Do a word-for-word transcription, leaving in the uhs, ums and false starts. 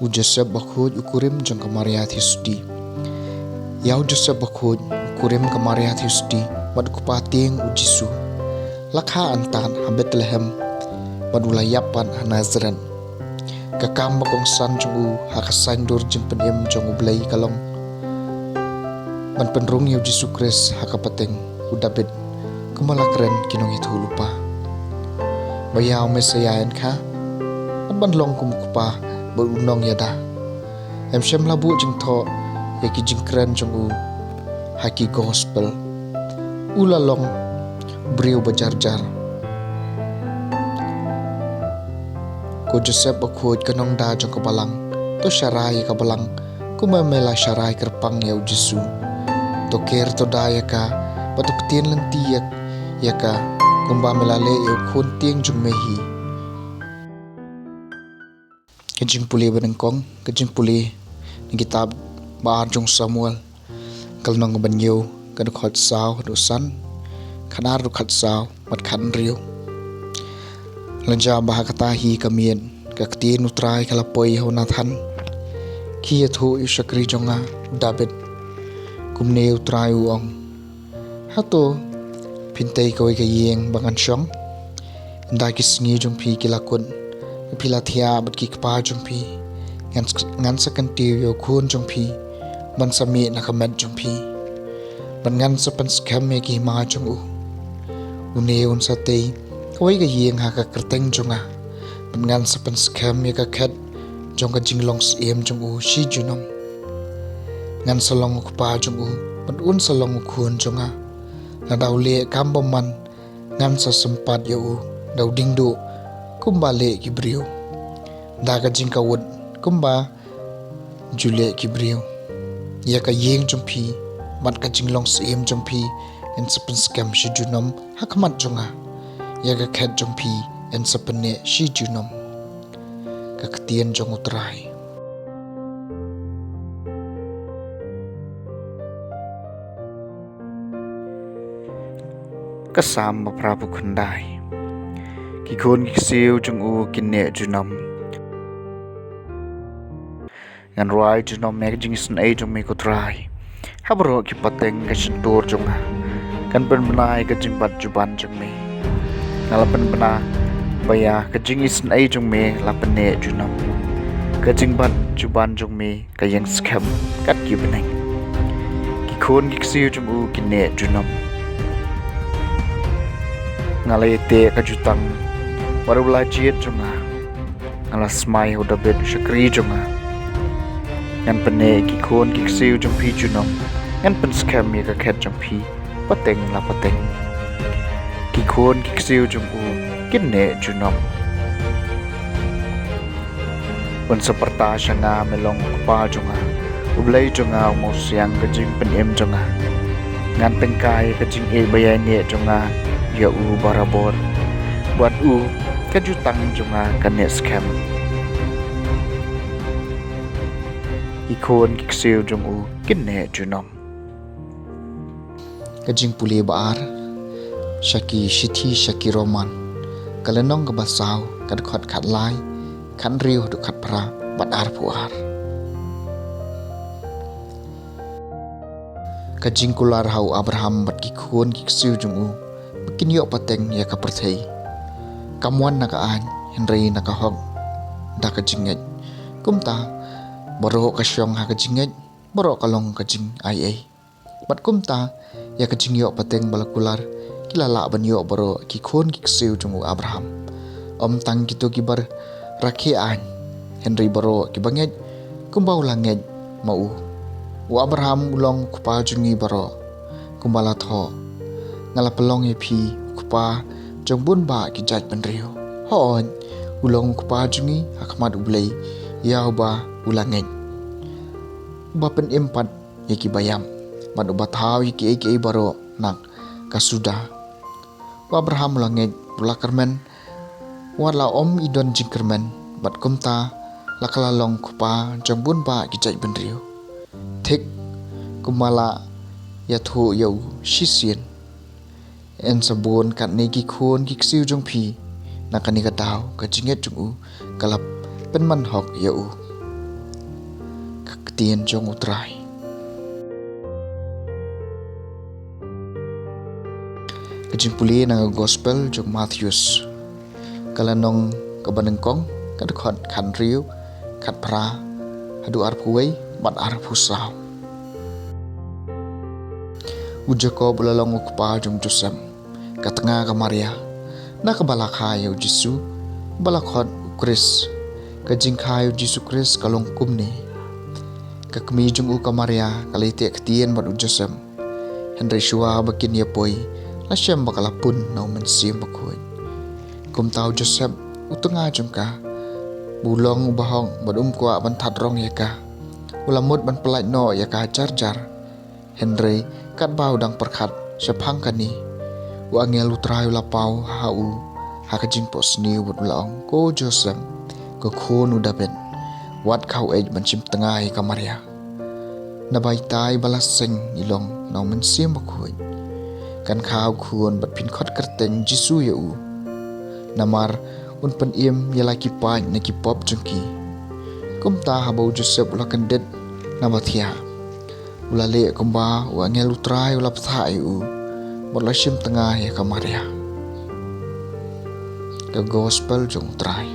U Joseph Bakhuid, u kurim jong ka Maria Theisotti. Ïa u Joseph Bakhuid, u kurim ka Maria Theisotti, bad u kpa tieng u Jisu, la kha antad ha Bethlehem, bad u la ïap pat ha Nazareth. Ka kam ba kongsan jong u ha ka saiñdur jingpynim jong U Blei ka long ban pynrung ïa u Jisu Khrist ha ka pateng u Dabid, kumba la kren ki nongïathuhlypa, ba ïa u Messaïah yn kha, bad ban long kum u kpa bad u nongïada. Em shym la buh jingthoh ïa ki jingkren jong u ha ki gospel. U la long briew ba jar jar. Ko Joseph Bakhuid, ka nongda jong ka balang, to sharai ïa ka balang kumba me la sharai kyrpang ïa u Jisu. To ker to da ïa ka, bad to ktien lynti ïa, ïa ka, kumba me la leh ïa u khun tieng jong me hi. Ka jingpule ba nyngkong, ka jingpule na kitab ba ar jong Samuel, ka lynnong ba hynñiew, ka dkhot saw haduh san, khatar haduh khatsaw bad khathynriew. Lada ba ha kata hi ka miet, ka ktien U Trai ka la poi ha u Nathan, khie ïathuh ïa u shakri jong nga u Dabid, kumne U Trai u ong: Hato phin tei kawei ka ïing ba ngan shong? Ynda ki sngi jong phi ki la kut, phi la thiah bad ki kpa jong phi. Ngan, ngan sa kyntiew ïa u khun jong phi ban sa mih na ka met jong phi, bad ngan sa pynskhem ïa ki hima jong u. Une un sa tei kawei ka ïing ha ka kyrteng jong nga, bad ngan sa pynskhem ïa ka khet jong ka jinglong syiem jong u shi junom. Ngan sa long u kpa jong u, bad un sa long u khun jong nga. Lada u leh kam bymman, ngan sa sympat ïa u da u diengduh kumba leh ki briew, da ka jingkawut kumba ju leh ki briew. Ïa ka ïing jong phi bad ka jinglong syiem jong phi yn sa pynskhem shi junom ha khmat jong nga. Ïa ka khet jong phi yn sa pynneh shi junom. Ka ktien jong U Trai. Ka Salm ba phra phew khyndai. Ki khun ki ksiew jong u kin neh junom. Ngan rwai junom ïa ka jingisynei jong me ko Trai ha baroh ki pateng ka shyntur jong nga. Ngan pynbna ïa ka jingbat juban jong me. Nga la pynbna ba ïa ka jingisynei jong me la pynneh junom. Ka jingbat juban jong me ka ïeng skhem kat ki bneng. Ki khun ki ksiew jong u kin neh junom. Nga la ïateh ka jutang bad u la jied jong nga. Nga la smai ha u Dabid u shakri jong nga. Ngan pynneh ki khun ki ksiew jong phi junom. Ngan pynskhem ïa ka khet jong phi pateng la pateng. Ki khun ki ksiew jong u kin neh junom. Un sa pyrta sha nga me long u kpa jong nga, U Blei jong nga u mawsiang ka jingpynim jong nga. Ngan tyngkai ka jingïeit ba ïaineh jong nga ïa u barabor, bad u ka jutang jong nga kan neh skhem. Ki khun ki ksiew jong u kin neh junom. Ka jingpule ba ar sha ki shithi sha ki Roman, ka lynnong kaba saw, ka dkhot khatlai, khathynriew haduh khatphra bad arphew ar. Ka jingkular ha u Abraham bad ki khun ki ksiew jong u ba kin ïoh pateng ïa ka pyrthei, kam wan na ka aiñ hynrei na ka hok da ka jingngeit. Kumta baroh ka shong ha ka jingngeit, baroh ka long ka jingaiei. Bad kumta ïa ka jingïoh pateng ba la kular ki la lah ban ïoh baroh ki khun ki ksiew jong u Abraham. Ym tang kito kiba rakhe aiñ, hynrei baroh kiba ngeit kumba u la ngeit ma u. U Abraham u long u kpa jong ngi baroh, kumba la thoh: Nga la pynlong ïa phi u kpa jong bun bah ki jaitbynriew. Hooid, u long u kpa jong ngi ha khmat U Blei ïa uba u la ngeit, uba pynim pat ïa kiba ïap, bad uba thaw ïa kiei kiei baroh na ka suda. U Abraham u la ngeit, u la kyrmen wat la ym i don jingkyrmen, bad kumta la ka la long kpa jong bun bah ki jaitbynriew, thik kumba la ïathuh ïa u shisien: Yn sa bun katne ki khun ki ksiew jong phi. Na kane ka daw ka jingngeit jong u ka la pynman hok ïa u. Ktien jong U Trai. Ka jingpule na ka Gospel jong Mathaios. Ka lynnong kaba nyngkong, ka dkhot khathynriew, khatphra haduh arphew wei bad arphew saw. U Jakob u la long u kpa jong Joseph. Ka tnga ka Maria, na kaba la kha ïa u Jisu, ba la khot u Khrist. Ka jingkha ïa u Jisu Khrist ka long kumne. Ka kmie jong u ka Maria ka la ïateh ktien bad u Joseph. Hynrei shuwa ba kin ïa poi, la shem ba ka la pun na u Mynsiem Bakhuid. Kumta u Joseph, u tnga jong ka, ba u long u bahok bad um kwah ban thad rong ïa ka, u la mut ban pyllait noh ïa ka jar jar. Hynrei katba u dang pyrkhat shaphang kane, u angel U Trai u la paw ha u ha ka jingphohsniew bad u la ong, Ko Joseph, ko khun u Dabid, wat khaw-eit ban shim tnga ïa ka Maria. Naba itai ba la seng i long na u Mynsiem Bakhuid. Kan kha u khun bad phin khot kyrteng Jisu ïa u. Namar un pynim ïa la ki paid na ki pop jong ki. Kumta haba u Joseph u la kyndit naba thiah, u la leh kumba u angel U Trai u la bthah ïa u, bad u la shim tnga ïa ka Maria. Ka Gospel jong U Trai.